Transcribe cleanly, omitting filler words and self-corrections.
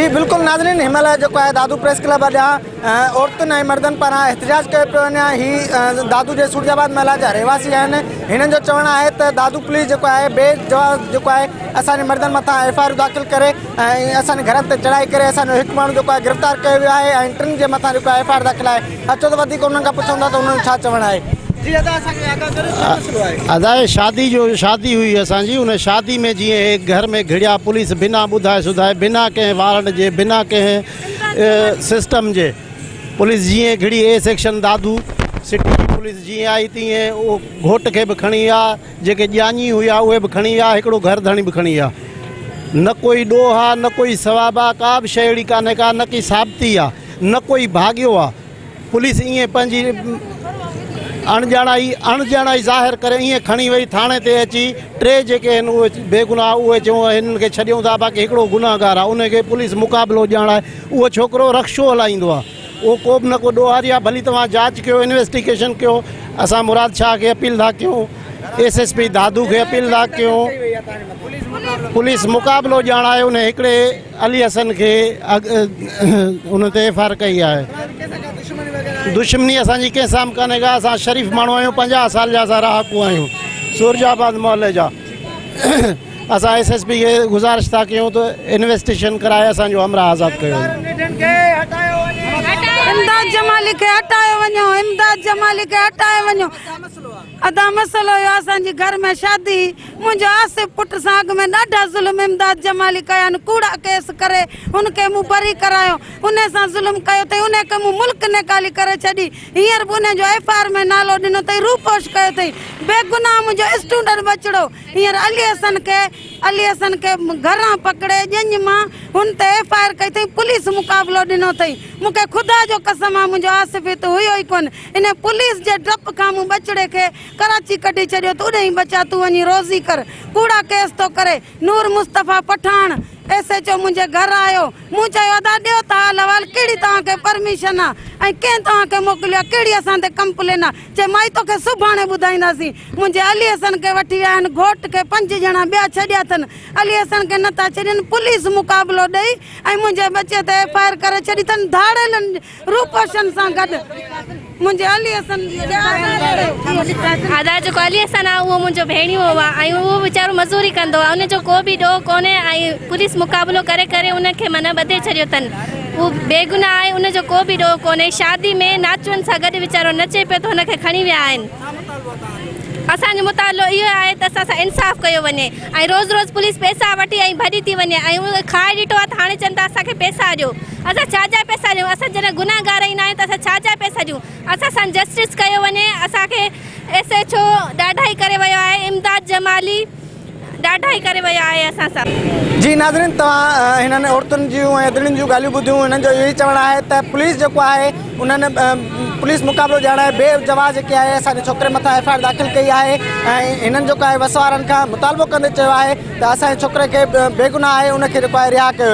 جي بلڪل ناظرين هن مهل جيڪو آهي دادو پريس ڪلب اڳيان عورتن ۽ مردن پاران احتجاج ڪيو پيو وڃي هي دادو جي سورج آباد محلا جا رهواسي آهن هنن جو چوڻ آهي ته دادو پوليس جيڪو آهي بي جواز جيڪو آهي اسان جي مردن مٿان ايف I آرون داخل ڪري ۽ اسان جي گهرن تي چڙهائي ڪري اسان جو هڪ ماڻهو جيڪو آهي گرفتار ڪيو ويو آهي ۽ ٽن جي مٿان جيڪو آهي ايف I R داخل آهي اچو ته وڌيڪ انهن کان پڇون ٿا ته انهن جو ڇا چوڻ آهي. جي ادا اسان کي آگاهه ڪريو ڇا مسئلو آهي. ادا هي شادي جو شادي هئي اسان جي ان شادي ۾ جيئن هي گهر ۾ گهڙيا پوليس بنا ٻڌائي سڌائي بنا ڪنهن وارنٽ جي بنا ڪنهن سسٽم جي پوليس جيئن گهڙي اي سيڪشن دادو سٽي جي پوليس جيئن آئي تيئن اهو گهوٽ کي به کڻي ويا جيڪي ڄاڃي هيا اهي به کڻي ويا هڪڙو گهر ڌڻي به کڻي ويا نه ڪوئي ڏوهه آ نه ڪوئي ثواب آ ڪا به شيء اهڙي ڪانهي ڪا نه ڪي ثابتي آ نه ڪوئي ڀاڳيو آ. پوليس ائين پنهنجي اڻڄاڻائي اڻڄاڻائي ظاهر ڪري ائين کڻي وئي ٿاڻي تي اچي ٽي جيڪي آهن اهي بيگناهه اهي چيون هنن کي ڇڏيون ٿا باقي هڪڙو گناهگار آ ان کي پوليس مقابلو ڄاڻائي اهو ڇوڪرو رڪشو هلائيندو آ اهو ڪو به نه ڪو ڏوهاري آ ڀلي توهان جاچ ڪيو انويسٽيگيشن ڪيو اسان مراد شاهه کي اپيل ٿا ڪيون ايس ايس پي دادو کي اپيل ٿا ڪيون پوليس مقابلو ڄاڻائي ان هڪڙي علي حسن کي ان تي ايف I R ڪئي آهي. دشمني اسان جي ڪنهن سان به ڪانهي ڪا اسان شريف ماڻهو آهيون 50 سال جا اسان رهاڪو آهيون سورج آباد محلي جا اسان ايس ايس پي کي گذارش ٿا ڪيون ته انويسٽيشن ڪرائي اسان جو همراهه آزاد ڪيو وڃي. امداد جمالي کي هٽايو وڃو امداد جمالي کي هٽايو وڃو. ادا مسئلو اهو اسان جي گهر ۾ شادي هئي منهنجو آصف پٽ سان اڳ ۾ ڏاڍا ظلم امداد جمالي ڪيا آهن ڪوڙا ڪيس ڪري هن کي مون بري ڪرايو انهي سان ظلم ڪيو اٿئي انهي کي مون ملڪ نيڪالي ڪري ڇڏي هينئر به انهي جو ايف I R ۾ نالو ڏنو اٿئي روپوش ڪيو اٿئي بيگناهه منهنجو اسٽوڊنٽ ٻچڙو هينئر علي حسن کي علي حسن کي گهران پڪڙي ڄڃ مان هن تي ايف I R ڪئي اٿئي پوليس مقابلو ڏنو اٿئي مون کي خدا جو قسم آ منهنجو آصف هت هيو ئي ڪونه انهيء پوليس جي ڊپ کان مون ٻچڙي کي ڪراچي ڪڍي ڇڏيو ته اڏهين ٻچا تون وڃي روزي ڪر. ڪوڙا ڪيس ٿو ڪري. Noor Mustafa Pathan S H O منهنجي گهر آيو. مون چيو ادا ڏيو ته حال احوال ڪهڙي توهان کي پرميشن آ ۽ ڪنهن توهان کي موڪليو آ ڪهڙي اسان تي ڪمپلين آ. چي مائي توکي سڀاڻي ٻڌائينداسين. منهنجي علي حسن کي وٺي ويا آهن گهوٽ کي پنج ڄڻا ٻيا ڇڏيا اٿن. علي حسن کي نٿا ڇڏين پوليس مقابلو ڏئي ۽ منهنجي ٻچي تي ايف I R ڪري ڇڏي اٿن ڌاڙيلن روپوشن سان گڏ منهنجي علي حسن ادا جيڪو علي حسن آ اهو منهنجو ڀيڻيو آ ۽ اهو ويچارو مزوري ڪندو آ ان جو ڪو به ڏوهه ڪونهي ۽ پوليس مقابلو ڪري ڪري ان کي معنيٰ ٻڌي ڇڏيو اٿن اهو بيگناهه آهي ان جو ڪو به ڏوهه ڪونهي شادي ۾ ناچوئن سان گڏ ويچارو نچي پيو ته هن کي کڻي ويا آهن اسان جو مطالبو اهو آهي ته اسان سان انصاف ڪيو وڃي ۽ روز روز پوليس پئسا وٺي ۽ ڀڄي ٿي وڃي ۽ اهي کائي ڏٺو آ ته هاڻي چون ٿا اسان کي پئسا ڏيو اسان ڇا جا پئسا ڏيون اسان جڏهن گنهگار ئي نه آهيون ته اسان ڇا جا پئسا ڏيون اسان سان جسٽس ڪيو وڃي اسان کي ايس ايڇ او ڏاڍائي ڪري ويو آهي امداد جمالي ڏاڍائي ڪري ويو آهي اسان سان. جي ناظرين توهان هنن عورتن جون ۽ ادڙين جون ڳالهيون ٻڌيون هنن جو اهو ئي چوڻ آهي ته پوليس جيڪو آهي انهن پوليس مقابلو ڄاڻائي بي جواز جيڪي آهي اسان جي ڇوڪري مٿان ايف I R داخل ڪئي آهي ۽ هنن جيڪو آهي وس وارن کان مطالبو ڪندي چيو آهي ته اسان جي ڇوڪري کي بيگناهه آهي ان کي جيڪو آهي رها ڪيو.